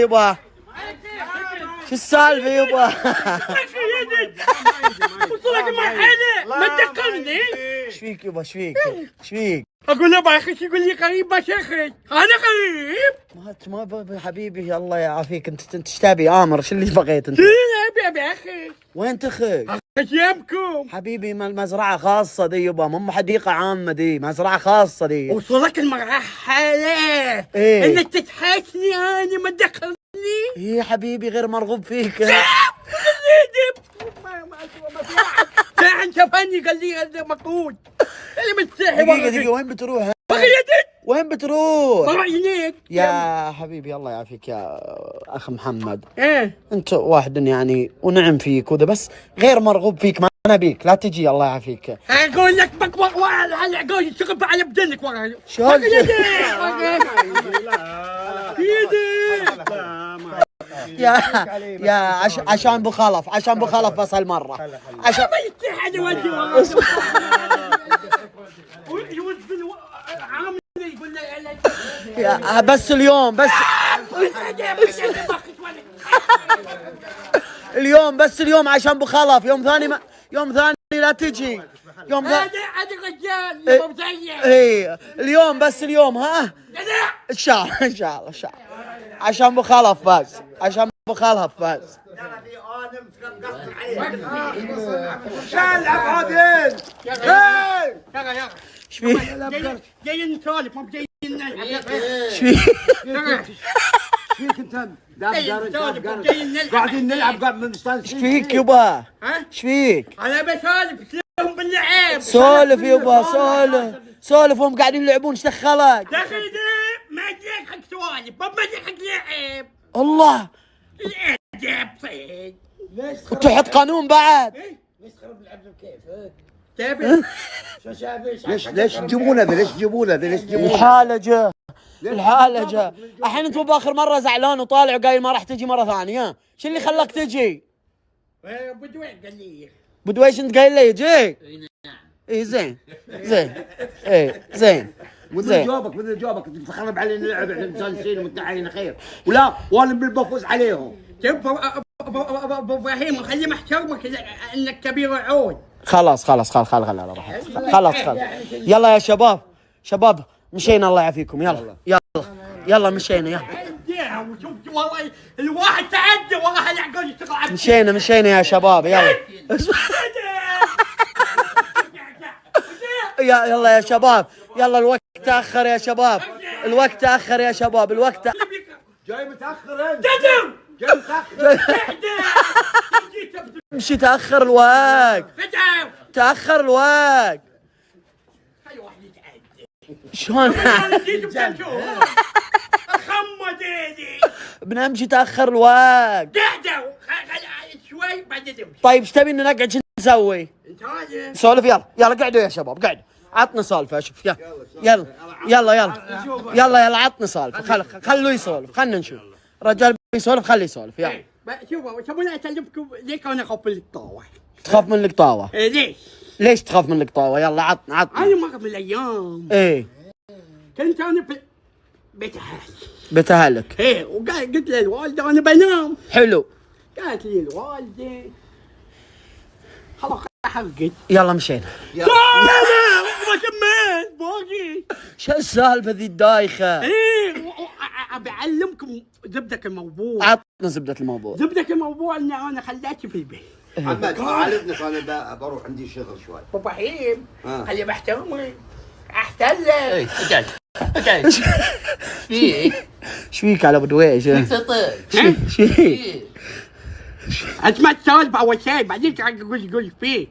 يبا؟ شو السالفة يبا؟ وصلك مرحلة ما تدخلني. ايش فيك يبا؟ ايش فيك؟ ايش فيك؟ اقول له باخش، يقول لي قريب ما شيخك. انا قريب؟ ما حبيبي الله يعافيك، انت ايش تبي؟ امر، شو اللي بغيت انت؟ ابي ابي اخش. وين تخش؟ اخش يمكم حبيبي. ما المزرعة خاصة دي يبا، مو حديقة عامة دي، مزرعة خاصة دي. وصلك المرحلة إيه؟ انك تتحاسني انا ما تدخلني. ايه حبيبي، غير مرغوب فيك. ساعة شافني قال لي هذا مقود اللي مستحي. دقيقة دقيقة، وين بتروح؟ وين بتروح؟ بروح هناك. يا حبيبي الله يعافيك يا اخ محمد. ايه انت واحد يعني ونعم فيك وذا، بس غير مرغوب فيك، ما نبيك، لا تجي الله يعافيك. اقول لك بك على عقول تغب على بدنك ورا. شو يا يا عشان ابو خلف، عشان ابو خلف بس هالمرة، عشان ما يستحي انا وجهي ورا. يا بس اليوم، بس اليوم، بس اليوم عشان ابو خلف. يوم ثاني ما يوم ثاني لا تجي. يوم ثاني هذا الرجال مو مزيف. اي اليوم بس اليوم، ها ان شاء الله ان شاء الله ان شاء الله، عشان ابو خلف بس، عشان ابو خلف بس. العب عادل. يلا يلا. ايش فيك؟ جايين نسولف، مو جايين نلعب. ايش فيك؟ فيك انت؟ جايين نلعب. قاعدين نلعب، قاعد مستانسين. ايش فيك يبا؟ ها؟ ايش فيك؟ انا بسولف لهم باللعب. سولف يبا، سولف سولف، هم قاعدين يلعبون، ايش دخلك؟ دخل ما جاك حق سوالف، ما جاك حق لعب. الله الادب صيد. وتحط قانون بعد. ليش تخرب اللعب بكيفك؟ تبي شو شايف؟ ليش ليش تجيبونه ذا؟ ليش تجيبونه ذا؟ ليش تجيبونه؟ الحالة جا، الحالة جا. الحين انت باخر مرة زعلان وطالع وقايل ما راح تجي مرة ثانية، شو اللي خلاك تجي؟ بدوي قال لي بدويش انت قايل له يجي؟ اي زين زين، اي زين. وذا جوابك، وذا جوابك، انت تخرب علينا اللعب، احنا مستانسين ومتعين خير، ولا وانا بفوز عليهم. شوف ابو ابراهيم، خلي محترمك انك كبير العود. خلاص خلاص خلاص خلاص خلاص خلاص. يلا يا شباب، شباب مشينا الله يعافيكم. يلا يلا يلا مشينا، يلا وشفت والله الواحد تعدى والله العقول يشتغل. مشينا مشينا يا شباب، يلا يا يلا يا شباب، يلا الوقت تاخر يا شباب، الوقت تاخر يا شباب، الوقت جاي متاخر انت، جاي متاخر. امشي، تاخر الوقت، تاخر الوقت. شلون بنمشي؟ تاخر الوقت. شوي بعدين تمشي. طيب ايش تبي نقعد شو نسوي؟ نسولف. يلا يلا قعدوا يا شباب، قعدوا. عطنا سالفة اشوف. يلا يلا يلا يلا يلا يلا عطنا سالفة. خلوه يسولف، خلنا نشوف رجال بيسولف، خليه يسولف. يلا شوفوا تبون اسلمكم ليش انا اخاف من القطاوه؟ تخاف من القطاوه؟ ليش؟ ليش تخاف من القطاوه؟ يلا عطنا عطنا. انا مرة من الايام ايه كنت انا في بيت اهلي. بيت اهلك. ايه، وقلت للوالده انا بنام. حلو. قالت لي الوالدة خلاص حرقت. يلا مشينا. يلا ما كملت باقي. شو السالفة ذي الدايخه؟ ايه ابي اعلمكم زبدة الموضوع. عطنا زبدة الموضوع. زبدة الموضوع ان انا خليتي في البيت. محمد عالجنك، انا بروح عندي شغل شوي. ابو ابراهيم خلي بحترمك احتلك. اي اقعد اقعد. ايش فيك؟ ايش فيك على ابو دويش؟ فيك تطق. ايش فيك؟ اسمع السوالف اول شيء بعدين قول قول فيه.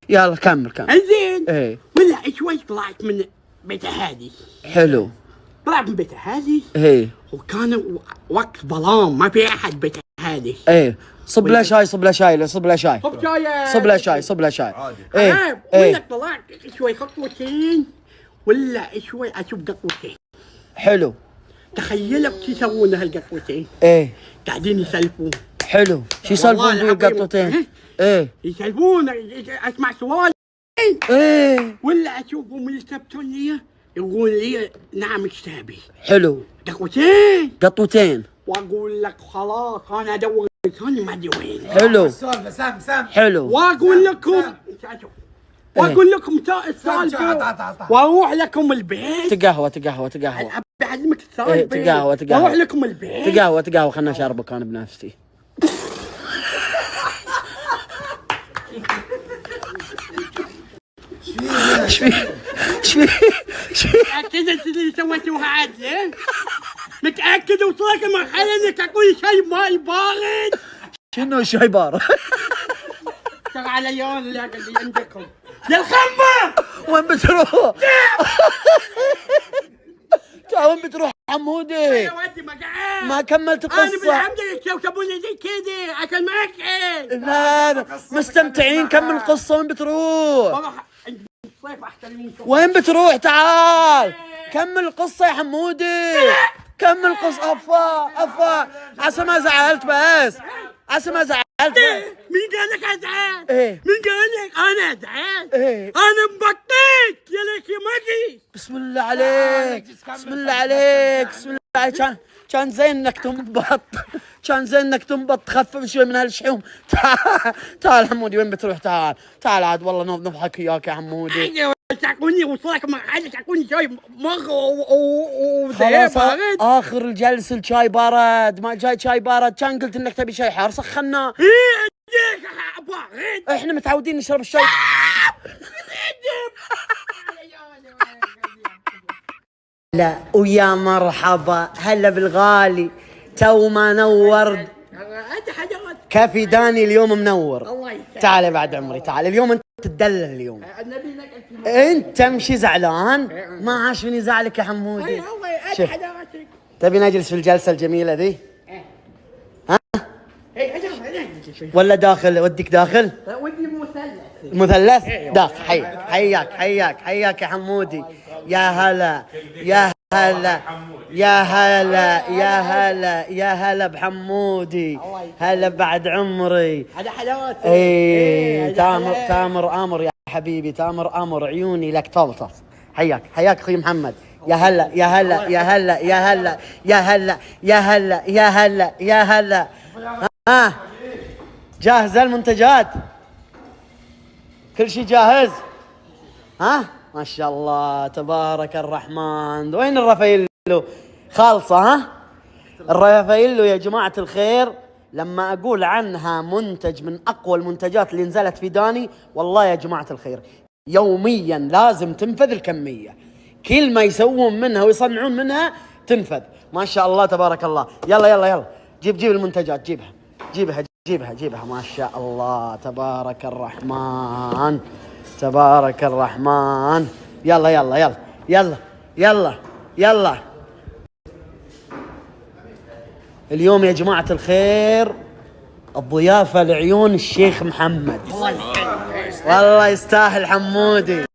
يلا كمل كمل. انزين. ايه ولا شوي طلعت من بيت اهالي. حلو. طلعت من بيت اهالي. ايه وكان وقت ظلام ما في احد بيت اهالي. ايه صب له شاي، صب له شاي، صب له شاي، صب شاي، صب له شاي، صب له شاي. ايه ولا طلعت شوي خطوتين ولا شوي اشوف قطوتين. حلو. تخيلوا شو يسوون هالقطوتين؟ ايه قاعدين يسلفون. حلو. شو يسولفون فيه القطوتين؟ ايه يسلفون، اسمع سوالف. ايه ولا اشوفهم يلتفتون لي يقول لي نعم كتابي. حلو. قطوتين. قطوتين. واقول لك خلاص انا ادور ثاني ما ادري وين. حلو. سالفة سام سام. حلو. واقول لكم، واقول لكم السالفة عط- عط- عط. واروح لكم البيت. تقهوى تقهوى تقهوى. ابي اعلمك السالفة. إيه، تقهوى، تقهوى. واروح لكم البيت. تقهوى تقهوى، خلنا اشربك انا بنفسي. ايش فيه؟ ايش فيه؟ ايش فيه؟ متأكد انت اللي سويتوها عدله؟ متأكد وصلت لمرحلة انك تعطوني شيء ماي بارد؟ شنو شاي بار؟ ترى على يوم اللي عندكم يا الخمة. وين بتروح؟ تعال وين بتروح حمودي؟ يا ودي ما قعد. ما كملت انا القصة. بالعمد كوكبوني زي كذا عشان ما اقعد. لا لا، مستمتعين، كمل القصة. وين بتروح؟ بروح عند الصيف احسن من وين بتروح؟ تعال كمل القصة يا حمودي، كمل القصة. افا افا، عسى ما زعلت، بس عسى ما زعلت. مين قال لك ازعل؟ إيه. مين قال لك انا ازعل؟ إيه. انا مبطيت يا لك يا مجي. بسم الله عليك، بسم الله عليك، بسم الله عليك. كان زين انك تنبط، كان زين انك تنبط، تخفف شوي من هالشحوم. تعال تعال حمودي، وين بتروح؟ تعال تعال عاد، والله نضحك وياك يا حمودي. أيوة، تعطوني وصلك مرحلة تعطوني شاي مغ خلاص بارد. اخر الجلسة الشاي بارد، ما جاي شاي بارد. كان قلت انك تبي شاي حار سخناه. ايه عندك بارد. احنا متعودين نشرب الشاي. لا ويا مرحبا، هلا بالغالي، تو ما نور. انت حاجات. كافي داني اليوم منور. الله يسعدك. تعال يا بعد عمري، تعال اليوم انت تدلل اليوم. النبي لك انت تمشي زعلان، ما عاش من يزعلك يا حمودي. الله انت شوف. حضرتك. تبي نجلس في الجلسة الجميلة ذي اي انا ولا داخل؟ وديك داخل؟ ودي مثلث. مثلث داخل. حي حياك حياك حياك يا حمودي. يا هلا يا هلا يا هلا يا هلا يا هلا بحمودي، هلا بعد عمري. هذا حلاوتك. ايه تامر تامر امر يا حبيبي، تامر امر، عيوني لك. تفضل تفضل، حياك حياك اخوي محمد. يا هلا يا هلا يا هلا يا هلا يا هلا يا هلا يا هلا يا هلا. ها جاهزة المنتجات؟ كل شيء جاهز؟ ها ما شاء الله تبارك الرحمن. وين الرافايلو؟ خالصة. ها الرافايلو يا جماعة الخير، لما أقول عنها منتج من أقوى المنتجات اللي نزلت في داني، والله يا جماعة الخير يوميا لازم تنفذ الكمية، كل ما يسوون منها ويصنعون منها تنفذ. ما شاء الله تبارك الله. يلا يلا يلا، جيب جيب المنتجات، جيبها جيبها جيبها جيبها. ما شاء الله تبارك الرحمن، تبارك الرحمن. يلا يلا يلا يلا يلا يلا. اليوم يا جماعة الخير الضيافة لعيون الشيخ محمد. والله يستاهل حمودي،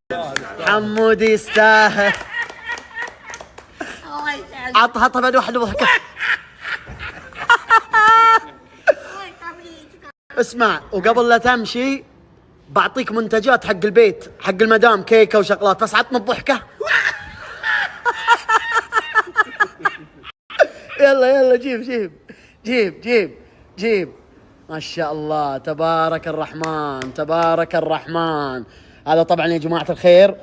حمودي يستاهل. عطها عطها بعد واحدة ضحكة. اسمع، وقبل لا تمشي بعطيك منتجات حق البيت، حق المدام، كيكة وشغلات، بس عطنا الضحكة. يلا يلا جيب جيب جيب جيب جيب. ما شاء الله تبارك الرحمن، تبارك الرحمن. هذا طبعا يا جماعة الخير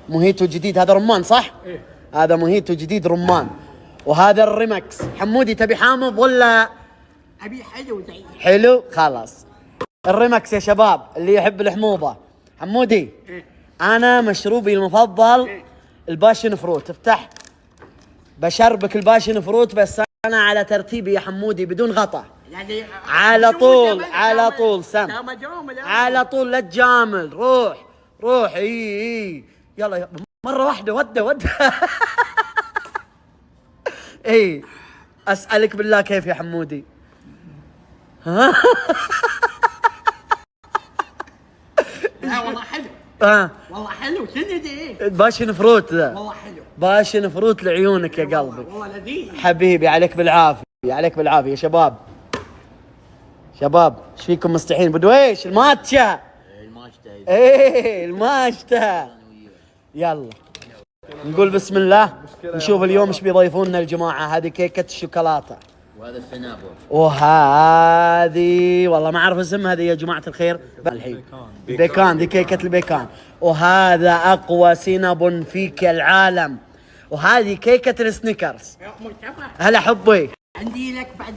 موهيتو جديد، هذا رمان صح؟ إيه؟ هذا موهيتو جديد رمان، وهذا الريمكس. حمودي تبي حامض ولا ابي حلو زي حلو؟ خلاص الريمكس يا شباب اللي يحب الحموضة. حمودي انا مشروبي المفضل ال passion fruit. افتح بشربك ال passion fruit، بس انا على ترتيبي يا حمودي بدون غطا. يعني على طول، على طول، سم. سم على طول، لا تجامل، روح روح. اي اي يلا يلا. مرة واحدة، وده وده. اي اسألك بالله كيف يا حمودي؟ ها؟ لا والله حلو. ها والله حلو. شنو دي؟ passion fruit ذا. والله حلو. passion fruit لعيونك يا قلبي. والله لذيذ. حبيبي عليك بالعافية، عليك بالعافية يا شباب. شباب ايش فيكم مستحين؟ بدويش الماتشا. ايه الماتشا. يلا نقول بسم الله، نشوف اليوم ايش بيضيفونا الجماعة. هذه كيكة الشوكولاتة. وهذا السنابل. وهذه والله ما اعرف اسمها هذه يا جماعة الخير الحين. pecan، دي كيكة ال pecan. وهذا اقوى سينابون فيك العالم. وهذه كيكة السنيكرز. يا مصطفى، هلا حبي. عندي لك بعد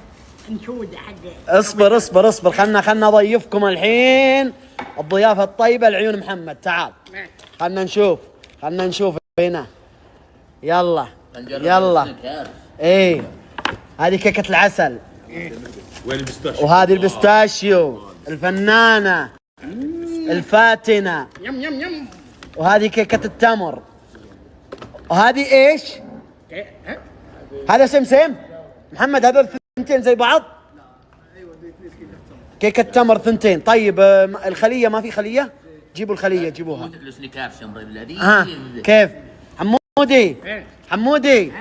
انشودة حق. اصبر اصبر اصبر، خلنا اضيفكم الحين الضيافة الطيبة لعيون محمد. تعال خلنا نشوف، خلنا نشوف هنا. يلا يلا. السنيكرز. ايه هذه كيكة العسل. وين ال pistachio؟ وهذه ال pistachio الفنانة الفاتنه. يم يم يم. وهذه كيكة التمر. وهذه ايش؟ إيه، ها؟ هذا سمسم محمد. هذول ثنتين زي بعض؟ كيكة تمر ثنتين. طيب الخلية ما في خلية؟ جيبوا الخلية، جيبوها. السنيكرز يا لذيذ. ها كيف؟ حمودي. إيه. حمودي إيه.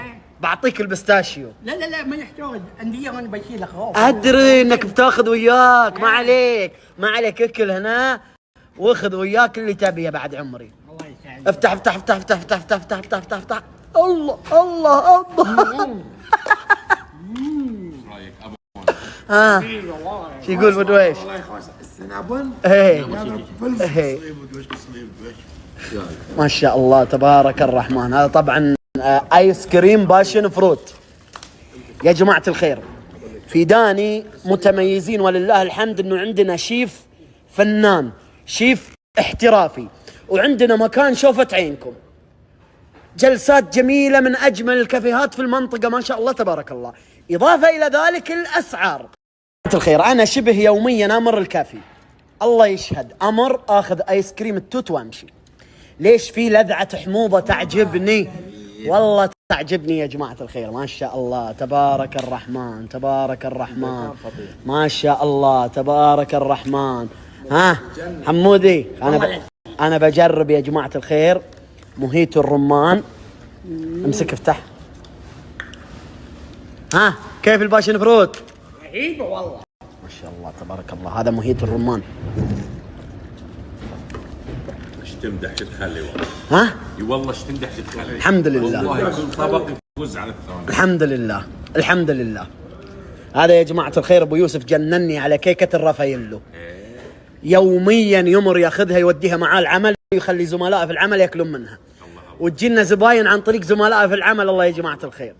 بعطيك ال pistachio. لا لا لا، ما يحتاج، عندي انا بشيل اخاف. ادري انك بتاخذ وياك، ما عليك ما عليك، اكل هنا واخذ وياك اللي تبيه بعد عمري. الله يسعدك. افتح افتح افتح افتح افتح افتح افتح افتح افتح افتح. الله الله الله. رايك ابو؟ ها شو يقول بدويش؟ والله يخوص السنابون. ايه إيه. ما شاء الله تبارك الرحمن. هذا طبعا ايس كريم passion fruit. يا جماعة الخير في داني متميزين ولله الحمد، انه عندنا شيف فنان، شيف احترافي، وعندنا مكان شوفة عينكم، جلسات جميلة من أجمل الكافيهات في المنطقة ما شاء الله تبارك الله. إضافة إلى ذلك الأسعار. الخير أنا شبه يوميا أمر الكافي، الله يشهد، أمر آخذ آيس كريم التوت وأمشي. ليش؟ في لذعة حموضة تعجبني، والله تعجبني يا جماعة الخير. ما شاء الله تبارك الرحمن، تبارك الرحمن، ما شاء الله تبارك الرحمن. ها حمودي، انا بجرب يا جماعة الخير موهيتو الرمان. امسك افتح. ها كيف ال passion fruit؟ رهيبة والله. ما شاء الله تبارك الله، هذا موهيتو الرمان. ايش تمدح شو تخلي والله. ها اي والله ايش تمدح شو تخلي. الحمد لله. والله كل طبق يفوز على الثاني. الحمد لله الحمد لله. هذا يا جماعة الخير أبو يوسف جنني على كيكة الرافايلو. يوميا يمر ياخذها يوديها معاه العمل، يخلي زملائه في العمل ياكلون منها، وتجينا زباين عن طريق زملائه في العمل. الله يا جماعة الخير.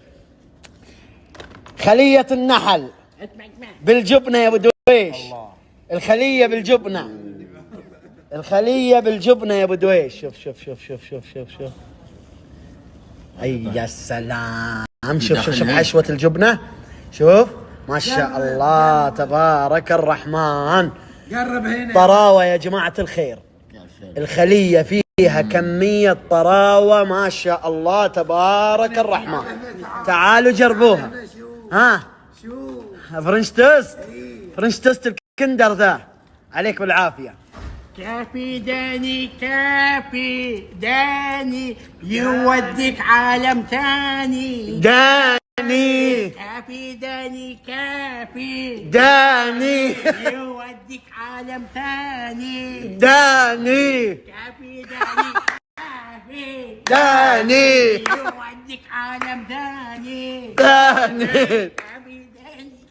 خلية النحل اسمع اسمع. بالجبنة يا أبو دويش. الخلية بالجبنة، الخلية بالجبنة يا أبو دويش. شوف شوف شوف شوف شوف شوف شوف. أي يا سلام. شوف شوف شوف حشوة الجبنة، شوف ما شاء الله تبارك الرحمن. قرب هنا. طراوة يا جماعة الخير، الخلية فيها كمية طراوة ما شاء الله تبارك الرحمن. تعالوا جربوها. ها شو French toast، French toast الكندر ذا، عليك بالعافية. كافي داني، كافي داني، يوديك عالم ثاني. داني. كافي داني، كافي داني. يوديك عالم ثاني. داني. كافي داني، كافي داني. يوديك عالم ثاني. داني. كافي داني.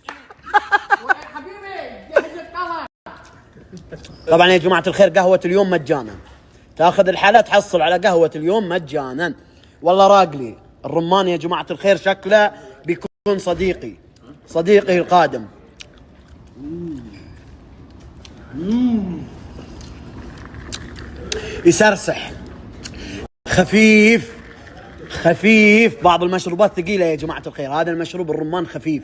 حبيبي جهز القهوة. طبعا يا جماعة الخير قهوة اليوم مجانا، تاخذ الحالة تحصل على قهوة اليوم مجانا. والله راقلي الرمان يا جماعة الخير، شكله بيكون صديقي، صديقي القادم. يسرسح خفيف خفيف. بعض المشروبات ثقيلة يا جماعة الخير، هذا المشروب الرمان خفيف.